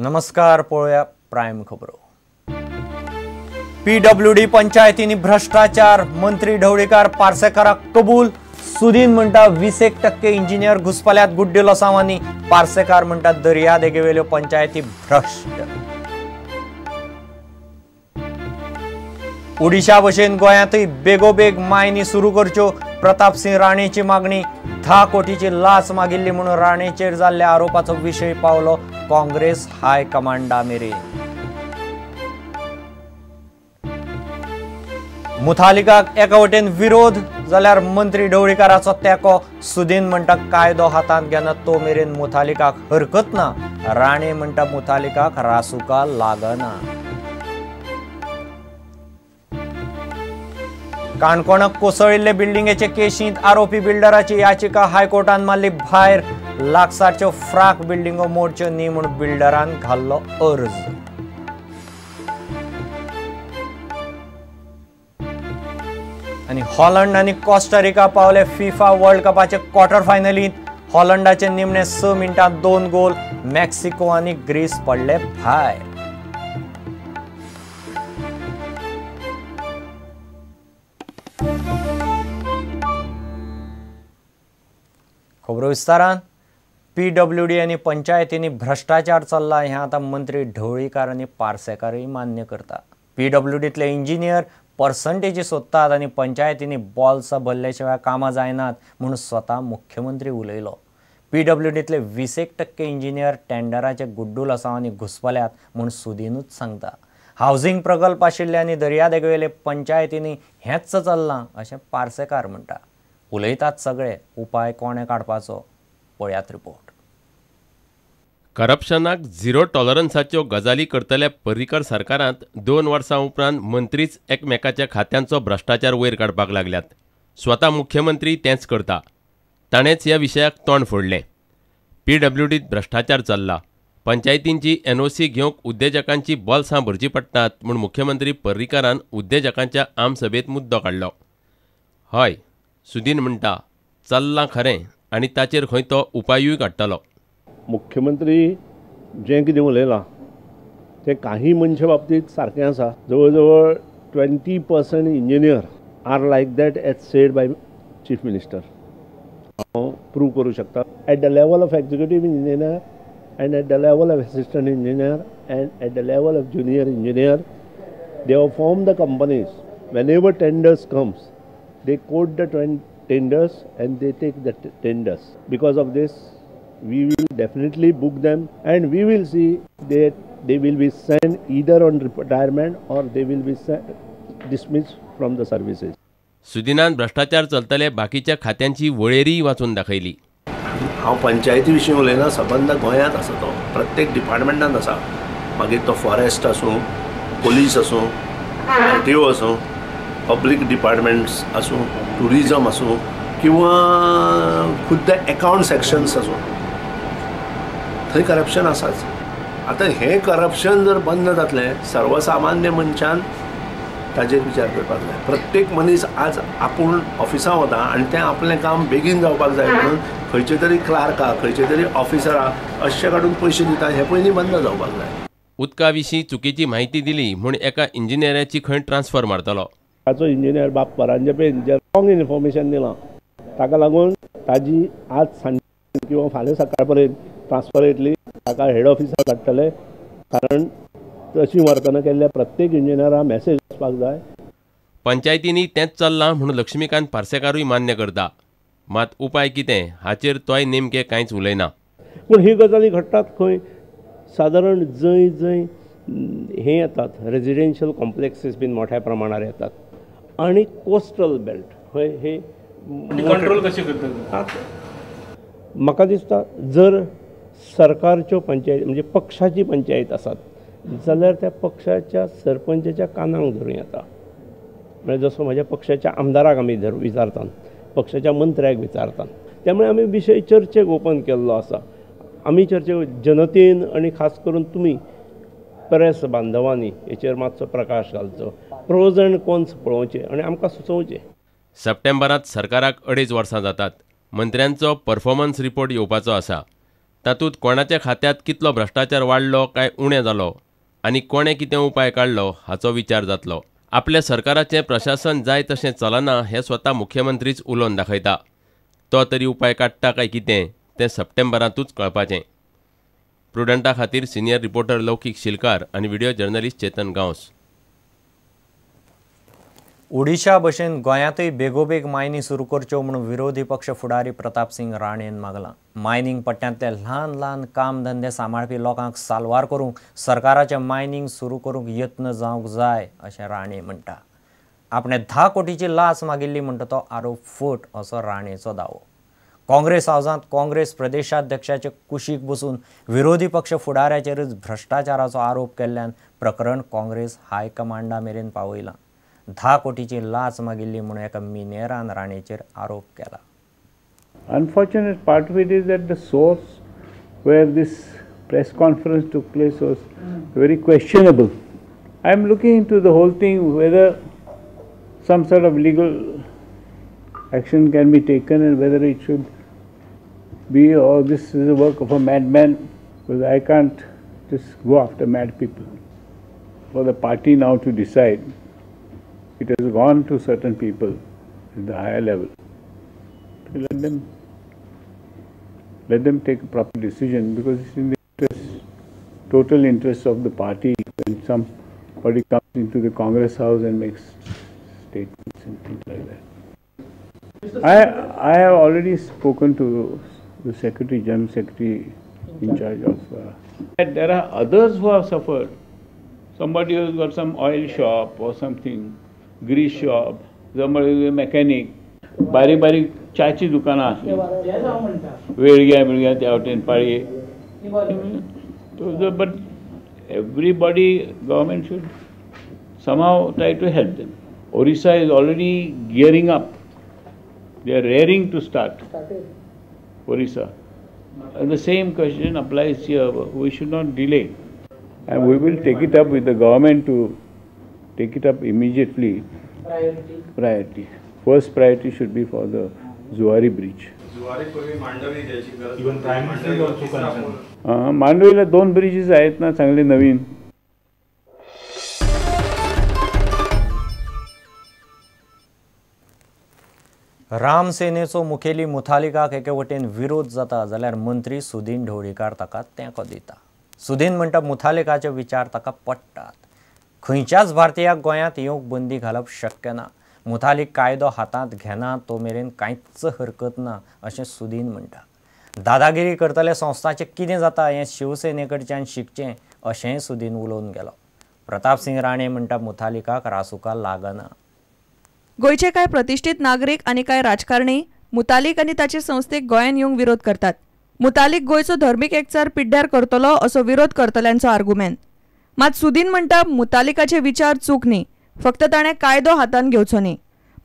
नमस्कार, पळोवया प्रायम खबरो। पीडब्ल्यूडी पंचायतींनी भ्रष्टाचार, मंत्री ढवळीकार पार्सेकाराक कबूल। सुदीन म्हणटा 20% इंजिनियर घुसपल्यात गुड्डे लोसांवांनी। पार्सेकार म्हणटा दर्यादेगेवेल्यो पंचायती भ्रष्ट। ओडिशा भशेन गोंयांतूय बेगोबेग मायनी सुरू करच्यो, प्रतापसिंह राणेची मागणी। 10 कोटीची लाच मागिल्ली म्हणून राणेचेर जाल्ल्या आरोपाचो विशय पावलो काँग्रेस हायकमांडा मेरेन। मुथालिकाक एका वटेन विरोध जाल्यार मंत्री ढवळीकाराचो तेंको। सुदीन म्हणटा कायदो हातांत घेना तो मेरेन मुथालिकाक हरकत ना। राणे म्हणटा मुथालिकाक रासुका लागना। काणकोणाक कोसळिल्ले बिल्डिंगेचे केशींत आरोपी बिल्डराची याचिका हायकोर्टान मारली भायर। लागसारच्यो फ्राक बिल्डिंगो मोडच्यो न्ही म्हूण बिल्डरान घाल्लो अर्ज। आनी हॉलंड आनी कोस्टारिका पावले फिफा वर्ल्ड कपाचे क्वॉर्टर फायनलींत। हॉलंडाचे निमणे 6 मिनटांत 2 गोल। मेक्सिको आनी ग्रीस पडले भायर। खबरो विस्तारान। पीडब्ल्यूडी आनी पंचायतींनी भ्रष्टाचार चल्ला हें आतां मंत्री ढवळीकार आनी पार्सेकारय मान्य करता। पीडब्ल्यूडींतले इंजिनियर पर्संटेजी सोदतात आनी पंचायतींनी बॉल्सां भरले शिवाय कामां जायनात म्हूण स्वता मुख्यमंत्री उलयलो। पीडब्ल्यूडींतले 20% इंजिनियर टेंडराचे गुड्डूल आसावांनी घुसपल्यात म्हूण सुदीनूच सांगता। हावजींग प्रकल्प आशिल्ले आनी दर्यादेगेवेले पंचायतींनी हेंच चल्लां अशें पार्सेकार म्हणटा। उलयतात सगळे, उपाय कोणें काडपाचो? पळयात रिपोर्ट। करप्शनाक झिरो टॉलरन्साच्यो गजाली करतल्या पर्रीकर सरकारांत 2 वर्सां उपरांत मंत्रीच एकमेकाच्या खात्यांचो भ्रष्टाचार वयर काडपाक लागल्यात। स्वता मुख्यमंत्री तेंच करता। ताणेंच ह्या विशयाक तोंड फोडलें। पीडब्ल्यूडीत भ्रष्टाचार चल्ला, पंचायतींची एनओसी घेवंक उद्देजकांची बोल्सां भरचीं पडटात म्हूण मुख्यमंत्री पर्रीकारान उद्देजकांच्या आमसभेंत मुद्दो काडलो। हय, सुदीन म्हणटा चल्लां खरें आनी ताचेर खंय तो उपायूय काडटलो। मुख्यमंत्री जें कितें उलयलां तें काही मनशा बाबतींत सारकें आसा। जवळ जवळ 20% engineer are like that as said by chief minister. हांव प्रूव करूं शकता। At the level of executive engineer and at the level of assistant engineer and at the level of junior engineer they have form the companies. Whenever tenders comes they quote the tenders and they take the tenders. Because of this, we will definitely book them and we will see that they will be sent either on retirement or they will be dismissed from the services. सुदिनान भ्रष्टाचार चलतले बाकीच्या खात्यांची वळेरी वाचून दाखयली। हांव पंचायती विशीं उलयना, सबंद गोंयांत आसा तो, प्रत्येक डिपार्टमेंटांत आसा। मागीर तो फॉरेस्ट आसूं, पोलीस आसूं, आरटीओ आसूं, पब्लीक डिपार्टमेंट्स आसूं, टुरिजम आसूं किंवा खुद्द अकाउंट सेक्शन्स आसूं, थंय करप्शन आसाच। आतां हें करप्शन जर बंद जातलें, सर्वसामान्य मनशान ताजेर विचार करपाक जाय। प्रत्येक मनीस आज आपूण ऑफिसां वता आनी तें आपलें काम बेगीन जावपाक जाय म्हणून खंयचे तरी क्लार्काक, खंयचे तरी ऑफिसराक अशें काडून पयशे दिता, हें पयलीं बंद जावपाक जाय। उदका विशीं चुकीची म्हायती दिली म्हूण एका इंजिनियराची खंय ट्रान्सफर मारतलो। ताचो इंजिनियर बाब परांजपेन जे रॉंग इन्फॉर्मेशन दिलां ताका लागून ताजी आज सांजे किंवा फाल्यां सकाळ पर्यंत ट्रान्सफर येतली। ताका हेड ऑफिसाक धाडटले, कारण तशी वर्तनां केल्ल्या प्रत्येक इंजिनियराक मॅसेज वचपाक जाय। पंचायतींनी तेंच चल्लां म्हूण लक्ष्मीकांत पार्सेकारूय मान्य करता। मात उपाय कितें हाचेर तोय नेमकें कांयच उलयना। पूण ही गजाली घडटात खंय? सादारण जंय जंय हें येतात, रेजिडेन्शियल कॉम्प्लेक्सीस बीन मोठ्या प्रमाणार येतात आनी कोस्टल बेल्ट हय, हे कंट्रोल कशें करतात? म्हाका दिसता जर सरकारच्यो पंचायत म्हणजे पक्षाची पंचायत आसात जाल्यार त्या पक्षाच्या सरपंचाच्या कानाक धरूं येता। म्हळ्यार जसो म्हज्या पक्षाच्या आमदाराक आमी विचारतात, पक्षाच्या मंत्र्याक विचारतात। त्यामुळे आमी विशय चर्चेक ओपन केल्लो आसा। आमी चर्चे जनतेन आनी खास करून तुमी प्रेस बांधवांनी हेचेर मातसो प्रकाश घालचो, प्रोज एंड कॉन्स पळोवचे आनी आमकां सुचोवचे। सप्टेंबरांत सरकाराक 2.5 वर्सां जातात। मंत्र्यांचो परफॉर्मन्स रिपोर्ट येवपाचो आसा। तातूंत कोणाच्या खात्यांत कितलो भ्रश्टाचार वाडलो काय उणें जालो आनी कोणें कितें उपाय काडलो हाचो विचार जातलो. आपल्या सरकाराचें प्रशासन जाय तशें चलना हें स्वता मुख्यमंत्रीच उलोवन दाखयता. तो तरी उपाय काडटा काय कितें तें सप्टेंबरांतूच कळपाचें. प्रुडंटा खातीर सिनियर रिपोर्टर लौकीक शिलकार आनी व्हिडिओ जर्नलिस्ट चेतन गांवस. ओडिशा भशेन गोंयांतूय बेगोबेग मायनी सुरू करच्यो म्हूण विरोधी पक्ष फुडारी प्रताप सिंग राणेन मागलां. मायनींग पट्ट्यांतले ल्हान ल्हान काम धंदे सांबाळपी लोकांक साल्वार करूंक सरकाराचें मायनींग सुरू करूंक यत्न जावंक जाय अशें राणे म्हणटा. आपणें 10 कोटीची लाच मागिल्ली म्हणटा तो आरोप फट असो राणेचो दावो. काँग्रेस हावजांत काँग्रेस प्रदेशाध्यक्षाचे कुशीक बसून विरोधी पक्ष फुडाऱ्याचेरच भ्रश्टाचाराचो आरोप केल्ल्यान प्रकरण काँग्रेस हायकमांडा मेरेन पावयलां. 10 कोटीची लाच मागिल्ली म्हणून एका मिनेरान राणेचेर आरोप केला. Unfortunate part of it is that the source where this press conference took place was very questionable. I am looking into the whole thing whether some sort of legal action can be taken and whether it should be or this is the work of a madman, because I can't just go after mad people. For the party now to decide, it has gone to certain people at the higher level. Let them take a proper decision, because it's in the interest, total interest of the party when somebody comes into the Congress house and makes statements and things like that. I have already spoken to the Secretary, General Secretary in charge of. There are others who have suffered. Somebody who's got some oil shop or something, grease shop, somebody who's a mechanic. बारीक बारीक च्याची दुकानां आसली, वेळग्या बिळग्या त्या वटेन पाळये. But everybody, government should somehow try to help them. Orissa is already gearing up. They are raring to start. Orissa. And the same question applies here. We should not delay. And we will take it up with the government to take it up immediately. Priority. Priority. First priority should be for the Zuari bridge. Even Prime Minister is also concerned. मांडवीला 2 bridges आहेत ना चांगले नवीन. रामसेनेचो मुखेली मुथालिकाक एके वटेन विरोध जाता जाल्यार मंत्री सुदीन ढवळीकार ताका तेंको दिता. सुदीन म्हणटा मुथालिकाचे विचार ताका पडटात. खंयच्याच भारतीयाक गोंयांत येवंक बंदी घालप शक्य ना. मुथालिक कायदो हातांत घेना तो मेरेन कांयच हरकत ना अशें सुदीन म्हणटा. दादागिरी करतले संस्थाचें कितें जाता हें शिवसेने कडच्यान शिकचें अशेंय सुदीन उलोवन गेलो. प्रताप सिंग राणे म्हणटा मुथालिकाक रासुका लागना. गोंयचे कांय प्रतिश्ठीत नागरीक आनी कांय राजकारणी मुतालिक आनी ताचे संस्थेक गोंयांत येवंक विरोध करतात. मुतालिक गोंयचो धर्मीक एकचार पिड्ड्यार करतलो असो विरोध करतल्यांचो आर्गुमेंट. मात सुदीन म्हणटा मुतालिकाचे विचार चूक न्ही, फक्त ताणें कायदो हातांत घेवचो न्ही.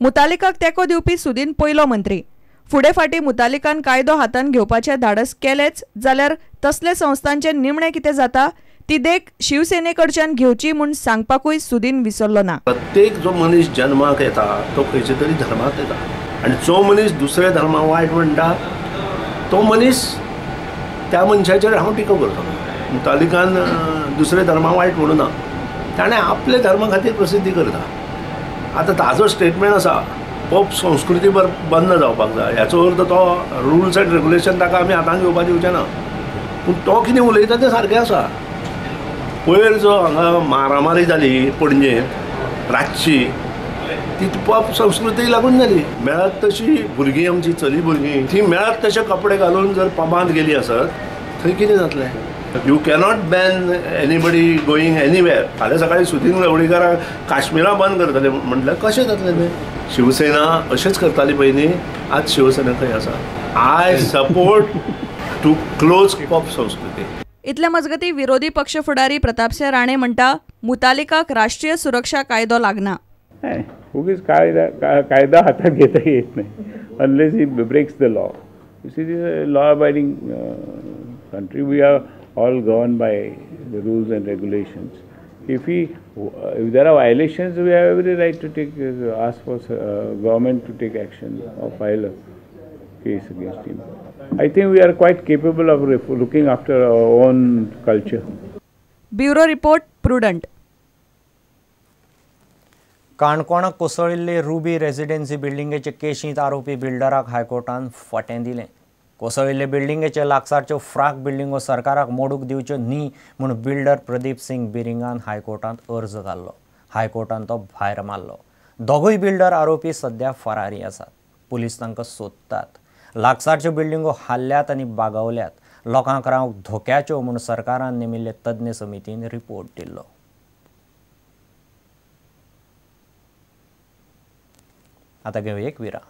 मुतालिकाक तेंको दिवपी सुदीन पयलो मंत्री. फुडें फाटीं मुतालिकान कायदो हातांत घेवपाचें धाडस केलेंच जाल्यार तसले संस्थांचें निमणें कितें जाता ती देख शिवसेनेकडच्यान घेवची म्हूण सांगपाकूय सुदीन विसरलो ना. प्रत्येक जो मनीस जन्माक येता तो खंयच्या तरी धर्मांत येता आनी जो मनीस दुसऱ्या धर्माक वायट म्हणटा तो मनीस त्या मनशाचेर हांव टिका करता. मुतालिकान दुसऱ्या धर्माक वायट म्हणू ना, ताणें आपल्या धर्मा खातीर प्रसिद्धी करता. आतां ताजो स्टेटमेंट आसा पॉप संस्कृती बंद जावपाक जाय, हाचो अर्थ तो रुल्स एंड रेगुलेशन ताका आमी हातांत घेवपाक दिवचे ना. पूण तो कितें उलयता तें सारकें आसा. पयर जो हांगा मारामारी जाली पणजेंत रातची, ती पॉप संस्कृती लागून जाली. मेळत तशी भुरगीं आमची चली भुरगीं ती मेळत तशे कपडे घालून जर पबांत गेली आसत थंय कितें जातलें? You cannot ban anybody going anywhere. फाल्यां सकाळीं सुदीन ढवळीकाराक काश्मीरा बंद करतले म्हटल्यार कशें जातलें तें? शिवसेना अशेंच करताली पयलीं, आज शिवसेना खंय आसा? I support to close pub संस्कृती. इतल्या मजगती विरोधी पक्ष फुडारी प्रतापसिंह राणे म्हणटा मुतालिकाक राष्ट्रीय सुरक्षा कायदो लागना. उगीच कायदा हातात घेता येत नाही unless he breaks the law. You see, this is a law abiding country. We are all governed by the rules and regulations. If there are violations, we have every right to take, ask for government to take action or file a case against him. I think we are quite capable of looking after our own culture. Bureau report, Prudent. काणकोणाक कोसळिल्ले ruby residency बिल्डिंगेचे केशींत आरोपी बिल्डराक हायकोर्टान फाटें दिलें. कोसळिल्ले बिल्डिंगेचे लागसारच्यो फ्राक बिल्डिंगो सरकाराक मोडूंक दिवच्यो न्ही म्हूण builder Pradeep Singh बिरिंगान हायकोर्टांत अर्ज घाल्लो. हायकोर्टान तो भायर मारलो. दोगूय बिल्डर आरोपी सद्या फरारी आसात. पुलीस तांकां सोदतात. लागसारच्यो बिल्डिंगो हाल्ल्यात आनी बागवल्यात. लोकांक रावंक धोक्याच्यो म्हूण सरकारान नेमिल्ले तज्ञ समितीन रिपोर्ट दिल्लो. आतां घेवया एक विराम.